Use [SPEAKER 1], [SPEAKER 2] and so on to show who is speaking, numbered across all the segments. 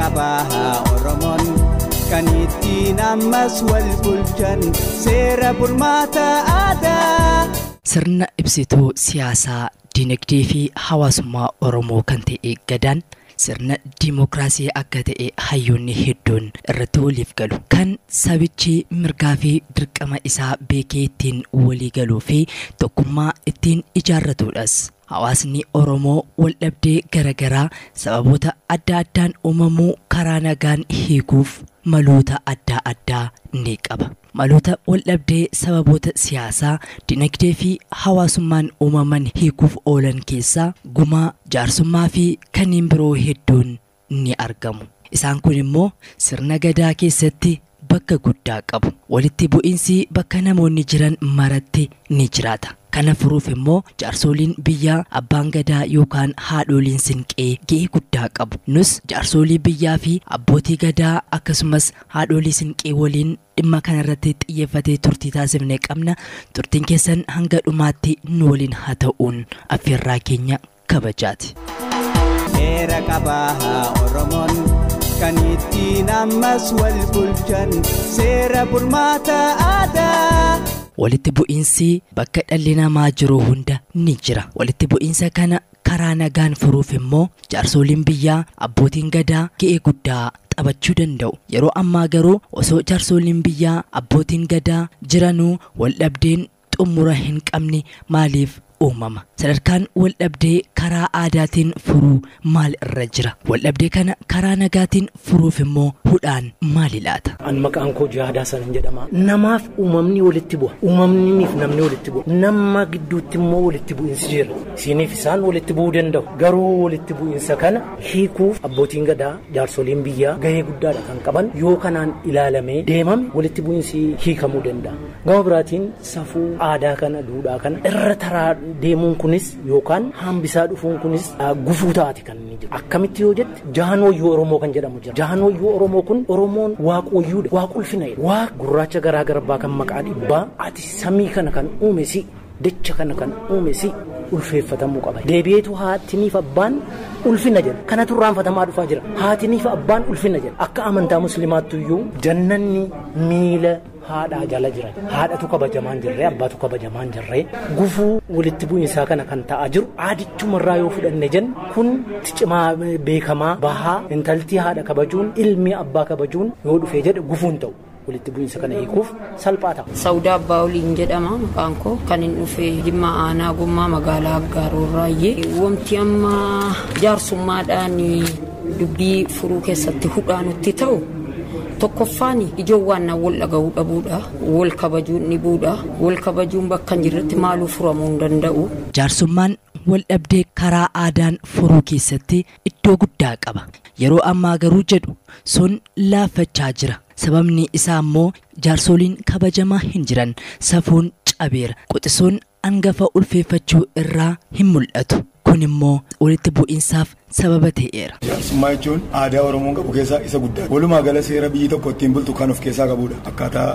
[SPEAKER 1] Qabaa Oromoon kan ittiin ammas wal bulchan seera bulmaata aadaa.
[SPEAKER 2] Sirna ibsituu siyaasaa, dinagdee fi hawaasummaa Oromoo kan ta'e Gadaan sirna dimookiraasii akka ta'e hayyoonni hedduun irratti waliif galu. Kan sabichi mirgaa fi dirqama isaa beekee ittiin walii galuu fi tokkummaa ittiin ijaarratudhas. Hawaasni Oromoo waldhabdee garaagaraa sababoota adda addaan uumamuu karaa nagaan hiikuuf maloota adda addaa ni qaba. Maloota waldhabdee sababoota siyaasaa, dinagdee fi hawaasummaan uumaman hiikuuf oolan keessaa gumaa, jaarsummaa fi kanneen biroo hedduun ni argamu. Isaan kun immoo sirna Gadaa keessatti bakka guddaa qabu. Walitti bu'iinsi bakka namoonni jiran maratti ni jiraata. Kana furuuf immoo jaarsoliin biyyaa, abbaan Gadaa yookaan haadholiin siinqee ga'ee guddaa qabu. Nus jaarsolii biyyaa fi abbootii Gadaa akkasumas haadholii siinqee waliin dhimma kanarratti xiyyeeffatee turtii taasifne qabna. Turtiin keessan hanga dhumaatti nu waliin haa ta'uun affeerraa keenya kabajaati.
[SPEAKER 1] Seera qabaa Oromoon kan ittiin ammas wal bulchan seera bulmaata aadaa.
[SPEAKER 2] Walitti bu'iinsi bakka dhalli namaa jiru hunda ni jira. Walitti bu'iinsa kana karaa nagaan furuuf immoo jaarsoliin biyyaa, abbootiin Gadaa ga'ee guddaa taphachuu danda'u. Yeroo ammaa garuu osoo jaarsoliin biyyaa, abbootiin Gadaa jiranuu waldhabdeen xumura hin qabne maaliif uumama? Sadarkaan waldhabdee karaa aadaatiin furuu maal irra jira? Waldhabdee kana karaa nagaatiin furuuf immoo hudhaan maali laata?
[SPEAKER 3] An maqaan koo Jaadaa Sanan jedhama. Namaaf uumamni walitti bu'a. Uumamniif namni walitti bu'a. Nama gidduutti immoo walitti bu'insi jira. Isiiniif isaan walitti bu'uu danda'u. Garuu walitti bu'insa kana hiikuuf abbootiin Gadaa, jaarsoliin biyyaa gahee guddaadha kan qaban. Yoo kanaan ilaalamee deemame walitti bu'insi hiikamuu danda'a. Gama biraatiin safuu aadaa kana, duudhaa kana irra taraa deemuun kunis yookaan hambisaa dhufuun kunis gufuu taate kan inni jiru. Akkamitti yoo jette, Jahan Wayyuu Oromoo kan jedhamu jira. Jahan Wayyuu Oromoo kun Oromoon Waaqooyyuudha. Waaq ulfina jedha. Waaq gurraacha garaa garbaa kan maqaa dhibbaa, ati samii kana kan uume si, dacha kana kan uume si, ulfeeffatamuu qaba. Deebi'eetu haatiniif abbaan ulfina jedha. Kanatu irraanfatamaa dhufaa jira. Haatiniif abbaan ulfina jedha. Akka amantaa musliimaattu iyyuu jannanni miila haadhaa jala jira. Haadhatu kabajamaan jirree, abbaatu kabajamaan jirree, gufuu walitti bu'iinsaa kana kan ta'aa jiru aadichumarraa yoo fudhanne jennu kun cimaa beekamaa bahaa intaltii haadha kabajuun, ilmi abbaa kabajuun yoo dhufee jedhe gufuun ta'u. Walitti bu'iinsa kana hiikuuf salphaa ta'a.
[SPEAKER 4] Saudaa Abbaa Oliin jedhama maqaan koo. Kan hin dhufe Jimmaa, aanaa Gommaa, magaalaa Aggaaroorraayyee. Wanti amma jaarsummaadhaan dubbii furuu keessatti hudhaa nutti ta'u, tokkoffaan ijoon waan wal dhaga'uu dhabuudha. Wal kabajuun dhibuudha. Wal kabajuun bakka hin jirretti maaluu furamuu hin danda'u.
[SPEAKER 2] Jaarsummaan waldhabdee karaa aadaan furuu keessatti iddoo guddaa qaba. Yeroo ammaa garuu jedhu sun laaffachaa jira. Sababni isaa immoo jaarsoliin kabajamaa hin jiran, safuun cabeera. Quxisuun hangafa ulfeeffachuu irraa hin mul'atu. Kun immoo walitti bu'iinsaaf sababa ta'eera.
[SPEAKER 5] Jaarsummaa jechuun aadaa Oromoon qabu keessaa isa guddaa. Walumaa gala seera biyyi tokko ittiin bultu kan of keessaa qabudha. Akkaataa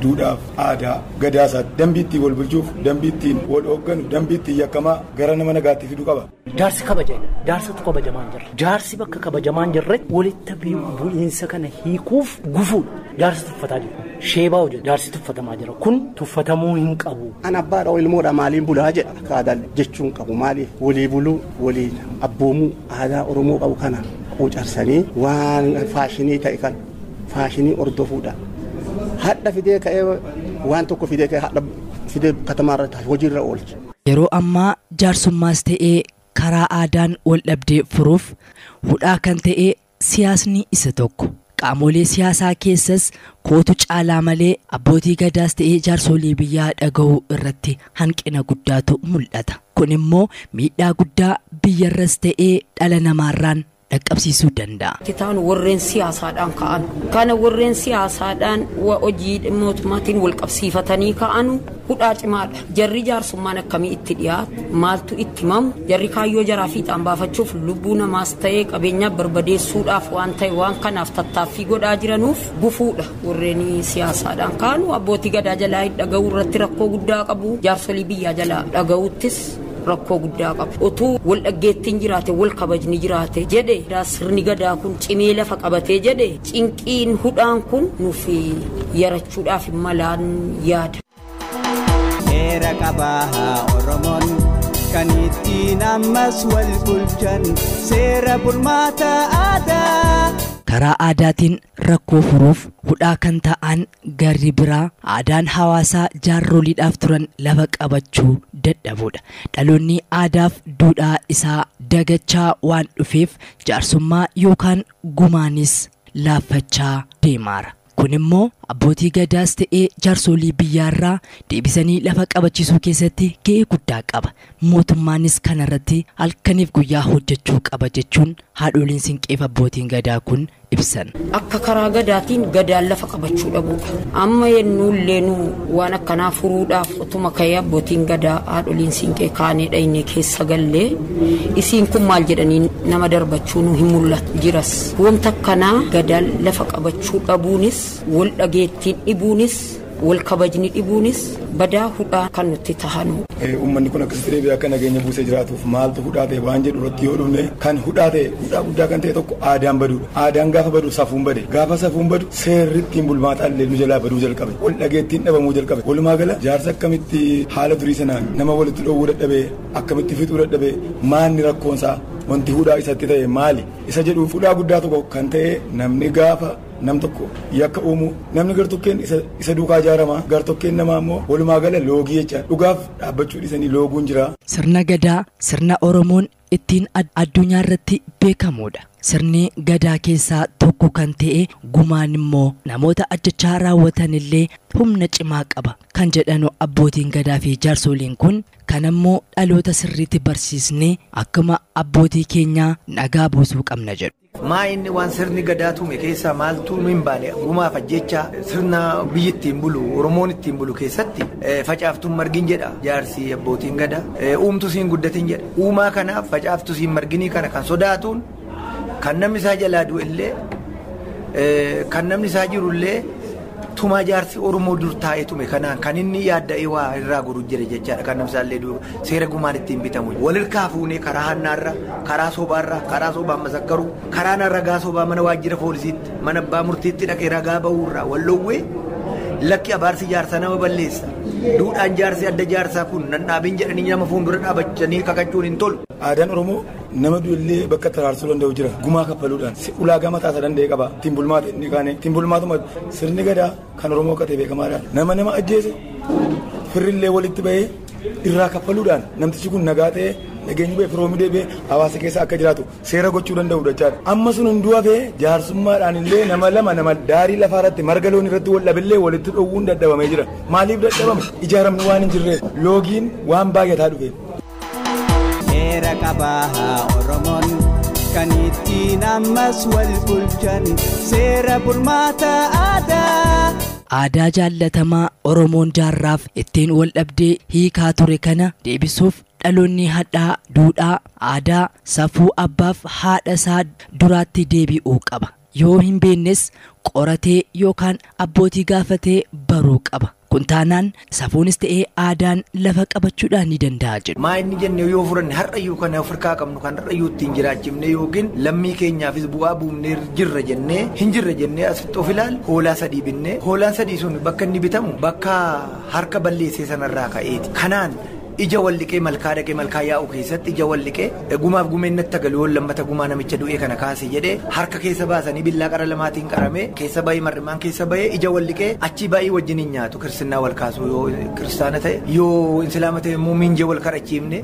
[SPEAKER 5] duudhaaf aadaa Gadaa isaatti dambii ittiin wal bulchuuf, dambii ittiin wal hoogganu, dambii ittiin yakkamaa gara nama nagaatti fiduu qaba.
[SPEAKER 3] Jaarsi kabaja. Jaarsatu kabajamaa hin jirre. Jaarsi bakka kabajamaa hin jirre walitti bu'iinsa kana hiikuuf gufuudha. Jaarsi tuffataa jiru. Sheebaa hojjetu. Jaarsi tuffatamaa jira. Kun tuffatamuu hin qabu.
[SPEAKER 6] An abbaadha, ilmoodha, maaliin bulaa jedha. Akka aadaa jechuun qabu, maaliif walii buluu, waliin abboomuu aadaa Oromoo qabu kana quucarsanii waan faashinii ta'e kan faashinii hordofuudha. Hadha fidee ka'ee, waan tokko fidee ka'ee, hadha fidee katamaa irratti hojiirra oolcha.
[SPEAKER 2] Yeroo ammaa jaarsummaas ta'ee karaa aadaan wal dhabdee furuuf hudhaa kan ta'e siyaasni isa tokko. Qaamolee siyaasaa keessas kootu caalaa malee abbootii Gadaas ta'ee jaarsolii biyyaa dhaga'uu irratti hanqina guddaatu mul'ata. Kun immoo miidhaa guddaa biyyarras ta'ee dhala namaarraan dhaqqabsiisuu danda'a.
[SPEAKER 4] Ta'an warreen siyaasaadhaan ka'an. Kana warreen siyaasaadhaan hojii mootummaatiin wal qabsiifatanii ka'anu hudhaa cimaadha. Jarri jaarsummaan akkamii itti dhiyaatu, maaltu itti himamu, jarri kaayyoo jaraa fiixaan baafachuuf lubbuu namaas ta'ee qabeenya barbadeessuudhaaf waan ta'e waan kanaaf tattaaffii godhaa jiranuuf gufuudha. Warreen siyaasaadhaan ka'anu abbootii Gadaa jalaa dhaga'uu irratti rakkoo guddaa qabu. Jaarsolii biyyaa jalaa dhaga'uuttis Rakkoo guddaa qaba. Otuu wal dhaggeettiin jiraate, wal kabajni jiraate jedhe, sirni gadaa kun cimee lafa qabatee jedhe, cinqiin hudhaan kun nuuf yarachuudhaaf malaan yaada.
[SPEAKER 1] Seera qabaa Oromoon kan ittiin ammas wal bulchan, seera bulmaata aadaa.
[SPEAKER 2] Karaa aadaatiin rakkoo furuuf hudhaa kan ta'an garri biraa aadaan hawaasaa jaarroliidhaaf turan lafa qabachuu dadhabuudha. Dhaloonni aadaaf duudhaa isaa dagachaa waan dhufeef jaarsummaa yookaan gumaanis laaffachaa deemaara. Kun immoo abbootii gadaas ta'ee jaarsolii biyyaarraa deebisanii lafa qabachiisuu keessatti ga'ee guddaa qaba. Mootummaanis kanarratti halkaniif guyyaa hojjechuu qaba jechuun haadholiin siinqeef abbootiin gadaa kun ibsan.
[SPEAKER 4] Akka karaa gadaatiin gadaan lafa qabachuu dhabuudha. Amma yennuullee nu waan akkanaa furuudhaaf otuma ka'ee abbootiin gadaa haadholiin siinqee kaanee dhayne keessa gallee, isiin kun maal jedhanii nama darbachuu nu hin mul'atu jiras. Wanta akkanaa gadaan lafa qabachuu dhabuunis, wal dhageettiin dhibuunis, wal kabajni dhibuunis badaa hudhaa kan nutti tahanu.
[SPEAKER 5] Uummanni kun akkasitti deebi'ee akka nageenya buusee jiraatuuf maaltu hudhaa ta'e waan jedhu irratti yoo dhufne, kan hudhaa ta'e, hudhaa guddaa kan ta'e tokko aadaan baduudha. Aadaan gaafa badu safuun bade. Gaafa safuun badu seerri ittiin bulmaataa illee nu jalaa baduu jalqabe. Wal dhageettiin dhabamuu jalqabe. Walumaa gala jaarsa akkamitti haala durii sanaan nama walitti dhoowwuu dadhabee, akkamitti fixuu dadhabee, maanni rakkoonsaa, wanti hudhaa isatti ta'e maali isa jedhuuf, hudhaa guddaa tokko kan ta'e namni gaafa nam tokko yakka uumu namni gartokkeen isa duukaa ijaarama, gartokkeen namaa immoo walumaa gala loogii jecha dhugaaf dhaabbachuu dhiisanii looguun jira.
[SPEAKER 2] Sirna gadaa sirna Oromoon ittiin addunyaa irratti beekamudha. Sirni gadaa keessaa tokko kan ta'e gumaan immoo namoota ajjechaa raawwatan illee humna cimaa qaba kan jedhanu abbootiin gadaa fi jaarsoliin kun, kan ammoo dhaloota sirriitti barsiisnee akkuma abbootii keenyaa nagaa buusuu qabna jedhu.
[SPEAKER 7] Maa inni waan sirni gadaa tume keessaa maaltu nu hin baane? Gumaaf ajjecha sirna biyyi ittiin bulu, Oromoon ittiin bulu keessatti facaaftuun margin jedha jaarsi abbootiin gadaa, uumtu siin guddatin jedha. Uumaa kanaaf facaaftu siin marginii kana kan sodaatuun, kan namni isaa jalaa du'e illee, kan namni isaa jiru illee, tumaa jaarsi Oromoo dur taa'ee tume kanaan kan inni yaadda'ee waa irraa godhu jira jechaadha. Kan namni isaallee seera gumaan ittiin bitamu. Walirkaa fuunee karaa hannaarra, karaa sobaarra, karaa sobaan masakkaruu, karaa ragaa sobaa mana waajjira poolisiitti, mana abbaa murtiitti dhaqee ragaa ba'uurraa walloowwee, lakki abaarsi jaarsaa nama balleessa. Duudhaan jaarsi adda jaarsaa kun nan dhaabin jedhanii nama fuuldura dhaabachanii kakachuun hin tolu.
[SPEAKER 5] Aadaan Oromoo nama du'ellee bakka taraarsuu danda'u jira. Gumaa kaffaluudhaan ulaagaa mataa isaa danda'e qaba. Ittiin bulmaata inni kaane ittiin bulmaatuma sirni gadaa kan Oromoo akka ta'e beekamaadha. Nama nama ajjeese firrillee walitti bahee irraa kaffaluudhaan namtichi kun nagaa ta'ee, nageenyi ba'e, firoomii deebi'ee hawaasa keessa akka jiraatu seera gochuu danda'u jechaadha. Amma sun hunduu hafee jaarsummaadhaan illee nama lama nama daarii lafaa irratti marga loon irratti wal dhabillee walitti dhoowwuun dadhabamee jira. Maaliif dadhabame? Ijaaramni waan hin jirreef, loogiin waan baay'ataa dhufe.
[SPEAKER 1] Seera qabaa Oromoon kan ittiin ammas wal bulchan, seera bulmaata aadaa.
[SPEAKER 2] Aadaa jaallatamaa Oromoon jaarraaf ittiin wal dhabdee hiikaa ture kana deebisuuf dhaloonni hadhaa duudhaa, aadaa, safuu abbaaf haadha isaa duraatti deebi'uu qaba. Yoo hin beeknes qoratee yookaan abbootii gaafatee baruu qaba. Kun taanaan safuunis ta'ee aadaan lafa qabachuudhaan ni danda'a jedhu.
[SPEAKER 7] Maa inni jennee yoo furanne, har'ayyuu kan Afrikaa qabnu kan har'ayyuu ittiin jiraachifne yookiin lammii keenyaafis bu'aa buufnee jirra jennee hin jirra jennee asitti of ilaal, hoolaa sadii binnee, hoolaan sadii sun bakka inni bitamu bakka harka balleessee sanarraa ka'eeti. Kanaan ija wal liqee malkaa dhaqee, malkaa yaa'u keessatti ija wal liqee gumaaf gumeen natti galu, yoo lammata gumaa namicha du'ee kana kaase jedhee harka keessa baasanii billaa qara lamaatiin qaramee keessa bahee, marrimaan keessa bahee, ija wal liqee achii baay'ee wajjin hin nyaatu. Kiristinnaa wal kaasu yoo kiristaana ta'e, yoo insilaama ta'e immoo miinjee wal kadhachiifne,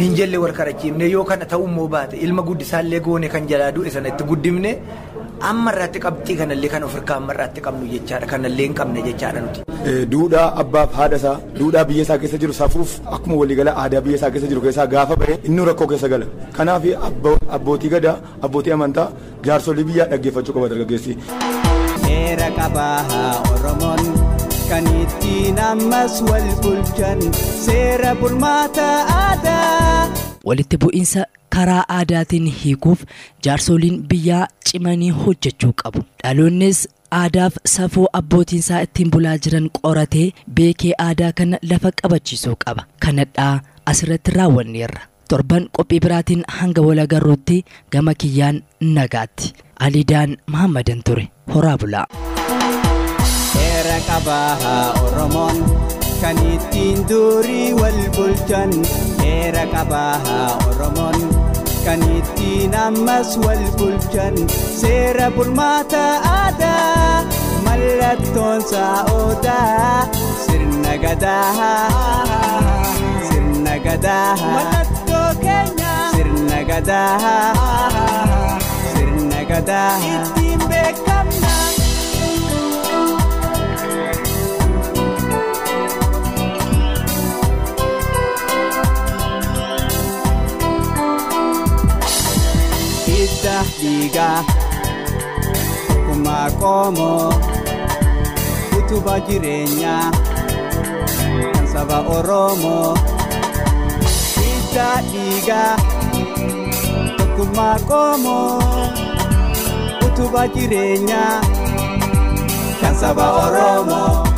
[SPEAKER 7] miinjeellee wal kadhachiifne, yoo kana ta'uu immoo baate ilma guddisaallee goone kan jalaa du'e sana itti guddifne. Amma irraatti qabxii kanallee kan ofirkaa amma irraatti qabnu jechaadha, kanallee hin qabne jechaadha nuti.
[SPEAKER 5] Duudhaa abbaaf haadha isaa, duudhaa biyya isaa keessa jiru, safuuf akkuma waliigala aadaa biyya isaa keessa jiru keessaa gaafa bahe inni rakkoo keessa gala. Kanaaf abbootii gadaa, abbootii amantaa, jaarsolii biyyaa dhaggeeffachuu qaba dargaggeessi.
[SPEAKER 1] Seera qabaa Oromoon kan ittiin ammas wal bulchan, seera bulmaata aadaa.
[SPEAKER 2] Walitti bu'iinsa karaa aadaatiin hiikuuf jaarsoliin biyyaa cimanii hojjechuu qabu. Dhaloonnis aadaaf safuu abbootiin isaa ittiin bulaa jiran qoratee beekee aadaa kana lafa qabachiisuu qaba. Kanadhaa asirratti raawwanneerra. Torban qophii biraatiin hanga wal agarruutti gama kiyyaan nagaatti. Alidaan Muhammadan ture. Horaa bulaa.
[SPEAKER 1] Seera qabaa Oromoon kan ittiin durii wal bulchan. Seera qabaa Oromoon kan ittiin ammas wal bulchan. Seera bulmaata aadaa mallattoon saa'odaa. Sirna gadaa sirna gadaa mallattoo keenya sirna gadaa sirna gadaa ittiin beekamna. Hidda dhiigaa tokkummaa qomoo utubaa jireenyaa kan saba Oromoo. Hidda dhiigaa tokkummaa qomoo utubaa jireenyaa kan saba Oromoo.